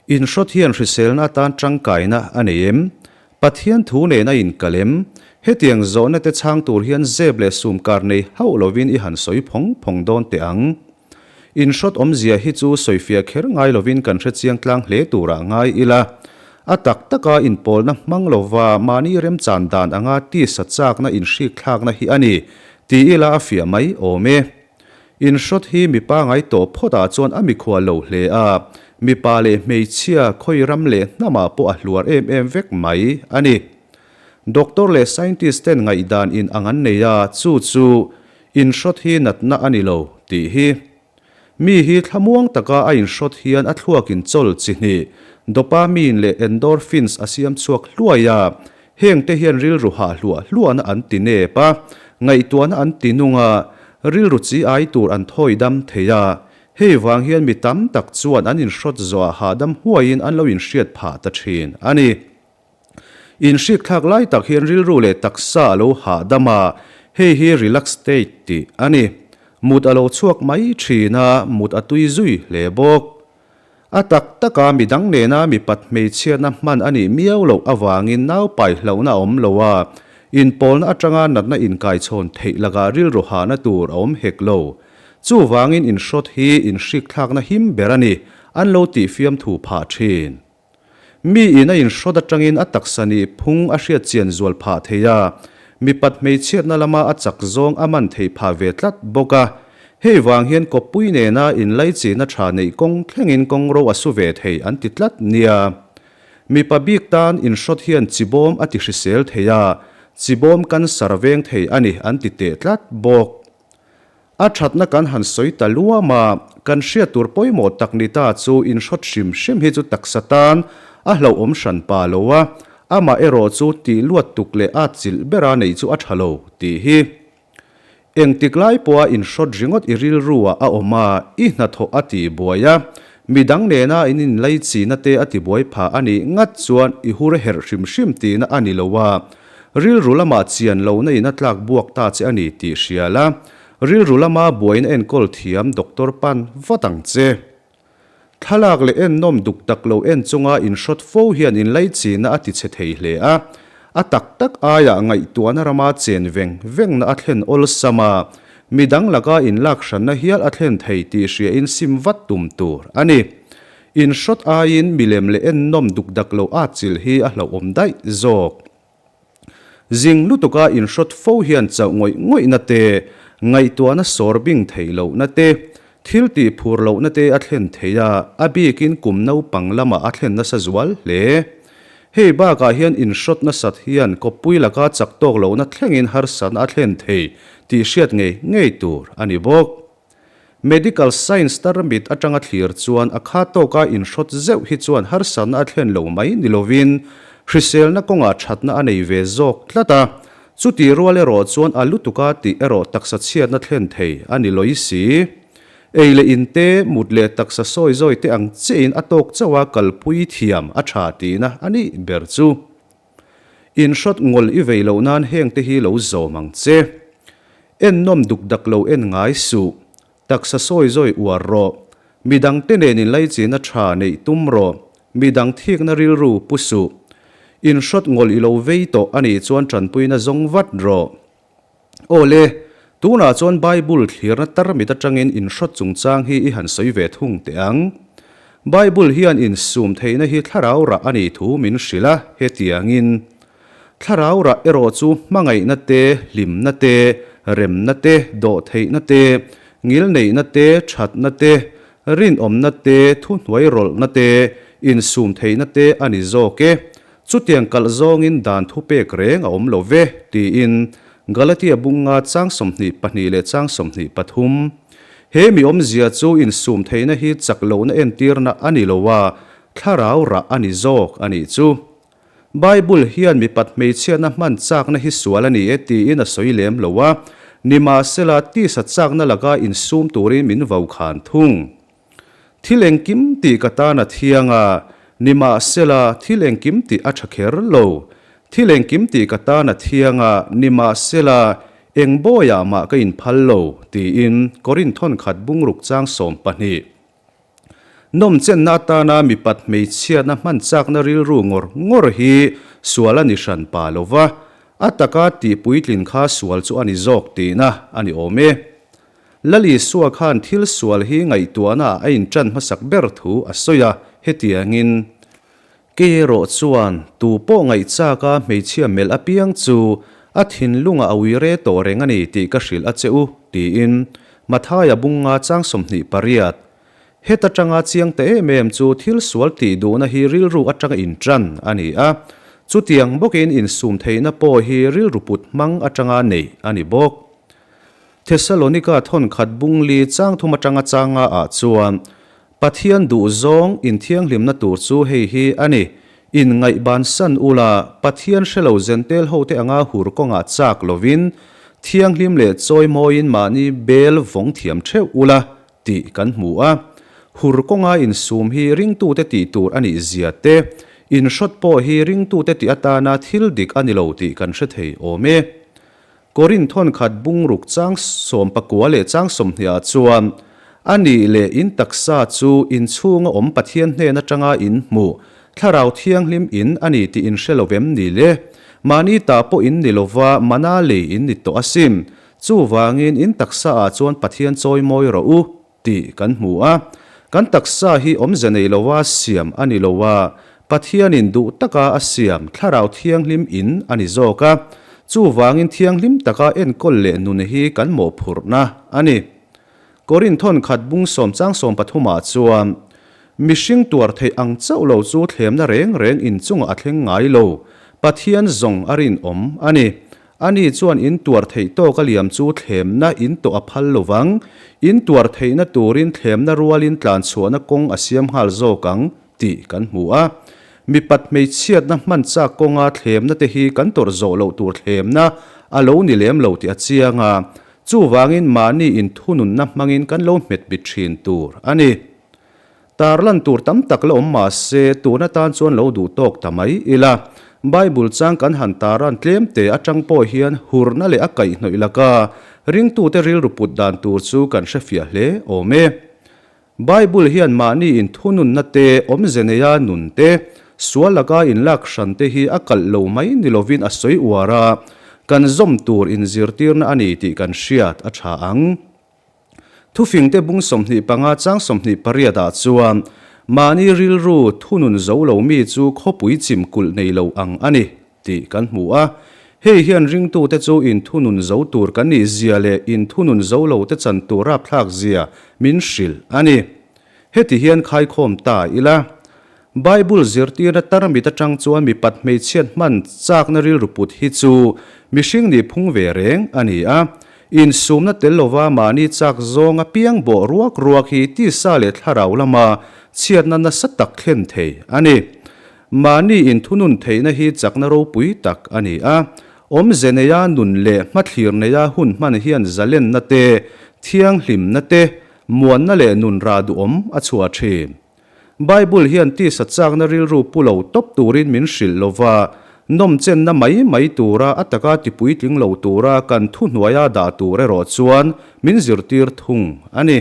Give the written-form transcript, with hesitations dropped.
Inhrawt hian hriselna atan tangkaina a nei em? Pathian thu nen a inkal em? Hetiang zawhna te chhang tur hian zep leh sumkar nei hauh lovin i han sawi phawng phawng dawn teh ang. Inhrawt awmzia hi chu sawifiah kher ngai lovin kan hre chiang tlang hle turah ngai ila. A tak taka inpawlna hmang lova mahni remchan dan anga tisa chakna inhrikthlakna hi a ni, ti ila a fiah mai awm e. Inhrawt hi mipa ngai tawh phawtah chuan a mikhual lo hle a, mipa leh hmeichhia khawi ram leh hnamah pawh a hluar em em vek mai a ni. Doctor leh scientist ten ngaihdan in ang an nei a, chu chu inhrawt hi natna a ni lo tih hi. Mi hi thlamuang taka a inhrawt hian a thluakin chawl chi hnih, dopamine leh endorphins a siam chhuak hluai a, Hengte hian rilru hah hluah hluahna an ti nep a, ngaihtuahna an ti nung a, rilru chi ai tur an thawi dam thei a. Hei vang hian mi tam tak chuan an inhrawt zawhah hahdam huaiin an lo inhriat phah ta thin a ni. Inhrikthlak lai tak hian rilru leh taksa a lo hahdam a, hei hi relax state tih a ni. Mut a lo chhuak mai thin a, mut a tui zui hle bawk. A tak taka midang nena mipat hmeichhiatna hman a nih miau loh avangin naupai hlauhna a awm lo a, inpawlna atanga natna inkaichhawn theih lakah rilru hahna tur a awm hek lo. Chuvangin inhrawt hi inhrikthlakna him ber a ni, an lo tih fiamthu phah thin. Mi in a inhrawt atangin a taksa nih phung a hriat chian zual phah thei a, mipat hmeichhiatna lama a chak zawng a man theih phah ve tlat bawk a. Hei vang hian kawppui nena inlaichihna tha neih kawng thlengin kawng ro a su ve thei an ti tlat nia. Mipa bik tan inhrawt hian chibawm a ti hrisel thei a, chibawm cancer veng thei a ni an ti teh tlat bawk. A thatna kan han sawi ta luam a, kan hriat tur pawimawh tak ni ta chu inhrawt hrim hrim hi chu taksa tan a hlauhawm hran pa lo a, amah erawh chu tih luat tuk leh at chilh bera neih chu a tha lo tih hi. Engtik lai pawha inhrawt ringawt i rilru ah a awm a, i hnathawh a tih buai a, midang nena in inlaichihna te a tibuai phah a nih ngat chuan i hur herh hrim hrim tihna a ni lo a, Rilru lamah chian lohna in a tlak buak ta che a ni tih hria la, rilru lama buaina enkawl thiam doctor pan vat ang che. Thlalak leh ennawm duk tak lo en chunga inhrawt fo hian inlaichihna a ti chhe thei hle a, a tak tak aiah ngaihtuahna rama chen veng vengna a thlen awlsam a, midang laka inlak hranna hial a thlen thei tih hria in sim vat tum tur a ni. Inhrawt aiin milem leh ennawm duk dak lo atchilh hi a hlauhawm daih zawk. Zing lutuka inhrawt fo hian chauh ngawih ngawihna te, ngaihtuahna sawr bing theih lohna te, thil tih phur lohna te a thlen thei a, a bikin kum naupang lamah a thlen nasa zual hle. Hei bakah hian inhrawt nasat hian kawppui laka chak tawk lohna thlengin harsatna a thlen thei tih hriat ngei ngei tur a ni bawk. Medical science tarmit atanga thlir chuan a kha tawka inhrawt zeuh hi chuan harsatna a thlen lo mai ni lovin hriselna kawngah thatna a nei ve zawk tlat a, chutih rual erawh chuan a lutuka tih erawh taksa chhiatna thlen thei a ni lawih si. Ei leh in te, mut leh taksa sawi zawi te ang chiahin a tawk chauh a kalpui thiam a tha tihna a nih ber chu. Inhrawt ngawl i vei loh nan heng te hi lo zawm ang che. En nawm duk dak lo en ngai suh. Taksa sawi zawi uar rawh. Midang te nen inlaichin a tha neih tum rawh. Midang thikna rilru pu suh. Inhrawt ngawl i lo vei tawh a nih chuan tanpuina zawng vat rawh. Aw le, tunah chuan Bible thlirna tarmit atangin inhrawt chungchang hi i han sawi ve thung teh ang. Bible hian insum theihna hi thlarau rah a nih thu min hrilh a, hetiangin, Thlarau rah erawh chu hmangaihna te, hlimna te, remna te, dawhtheihna te, ngilneihna te, thatna te, rinawmna te, thuhnuairawlhna te, insum theihna te a ni zawk e. Chutiang kalh zawngin dan thupek reng a awm lo ve, tiin Galatia bunga chang 22 leh chang 23. He mi awmzia chu insum theihna hi chak lohna entirna a ni lo a, thlarau rah a ni zawk a nih chu. Bible hian mipat hmeichhiatna hman chakna hi sual a ni e tiin a sawi lem lo a, nimahsela tisa chakna laka insum turin min vokhan thung. Thil engkim tih ka tan a thiang a, nimahsela thil engkim tih a tha kher lo. Thil engkim tih ka tan a thiang a, nimahsela eng bawiah mah ka inphal lo, tiin Korinth thawnkhat bungruk chang 12. Nawmchenna atana mipat hmeichhiatna hman chakna rilru ngawr ngawr hi sual a ni hran pa lo va, a taka tih puitlin kha sual chu a ni zawk tihna a ni awm e. Lal Isua khan thil sual hi ngaihtuahna ah a inṭan hmasak ber thu a sawi a, hetiangin, Kei erawh chuan tu pawh ngaihchaka hmeichhia melh apiang chu a thinlungah a ui re tawh reng a ni tih ka hrilh a che u, tiin Mathaia bunga chang 28. Heta tanga chiang ta em em chu thil sual tih duhna hi rilru atanga inṭan a ni a, chutiang bawkin insum theihna pawh hi rilru put hmang atanga neih a ni bawk. Thessalonika thawnkhat bungli chang thum atanga changa ah chuan Pathian duh zawng inthianghlimna tur chu hei hi a ni, Inngaihbansan ula, Pathian hre lo Zentel hote anga hur kawngah chak lovin, thianghlim leh chawimawiin mahni bel vawng thiam theuh ula, tih kan hmu a. Hur kawnga insum hi ringtute tih tur a nih zia te, inhrawt pawh hi ringtute tih atana thil dik a ni lo tih kan hre thei awm e. Korinth thawnkhat bungruk chang 19 leh chang 20 ah chuan, A nih leh in taksa chu in chhunga awm Pathian hnen atanga in hmuh, Thlarau Thianghlim in a ni tih in hre lo vem ni le? Mahni ta pawh in ni lova mana lei in ni tawh asin. Chuvangin in taksa ah chuan Pathian chawimawi rawh u. Tih kan hmu a. Kan taksa hi awmze nei lova siam a ni lo a, Pathianin duh taka a siam Thlarau Thianghlim in a ni zawk a. Chuvangin thianghlim taka enkawl leh nun hi kan mawhphurhna a ni. Korinth thawnkhat bung sawm chang sawm pathumah chuan, Mihring tuar theih ang chauh lo chu thlemna reng reng inchungah a thleng ngai lo, Pathian zawng a rinawm a ni. Ani chuan in tuar theih tawk a liam chu thlemna in tawh a phal lo vang, in tuar theihna turin thlemna rualin tlanchhuahna kawng a siam nghal zawk ang tih kan hmu a. Mipat hmeichhiatna hman chak kawnga thlemna te hi kan tawrh zawh loh tur thlemna a lo ni lem lo tih a chiang a, chuvangin mahni inthununna hmangin kan lo hmet bit thin tur a ni. Tarlan tur tam tak la awm mah se, tun atan chuan lo duh tawk ta mai ila. Bible chang kan han taran tlem te atang pawh hian hurna leh a kaihhnawih laka ringtute rilru put dan tur chu kan hrefiah hle awm e. Bible hian mahni inthununna te, awmze neia nun te, sual laka inlak hran te hi a kalh lo mai ni lovin a sawi uar a, kan zawm tur inzirtirna a ni tih kan hriat a tha ang. Thufingte bung 25 chang 28 ah chuan mahni rilru thunun zo lo mi chu khawpui chim kulh nei lo ang a ni tih kan hmu a. Hei hian ringtute chu inthunun zo tur kan nih zia leh inthunun zo lo te chan tur rapthlak zia min hrilh a ni. Heti hian khaikhawm ta ila. Bible zirtirna tarmit atang chuan mipat hmeichhiat hman chakna rilru put hi chu mihring nih phung ve reng a ni a. Insumna tel lova mahni chak zawng apiang bawh ruak ruak hi tisa leh thlarau lama chhiatna nasa tak thlen thei a ni. Mahni inthunun theihna hi chakna ropui tak a ni a. Awmze neia nun leh hmathlir neia hun hman hian zalenna te, thianghlimna te, muanna leh nun rah duhawm a chhuah thin. Bible hian tisa chakna rilru pu lo tawp turin min hrilh lo va, nawmchenna mai mai tura a taka tipuitling lo tura kan thuhnuaia dah tur erawh chuan min zirtir thung a ni.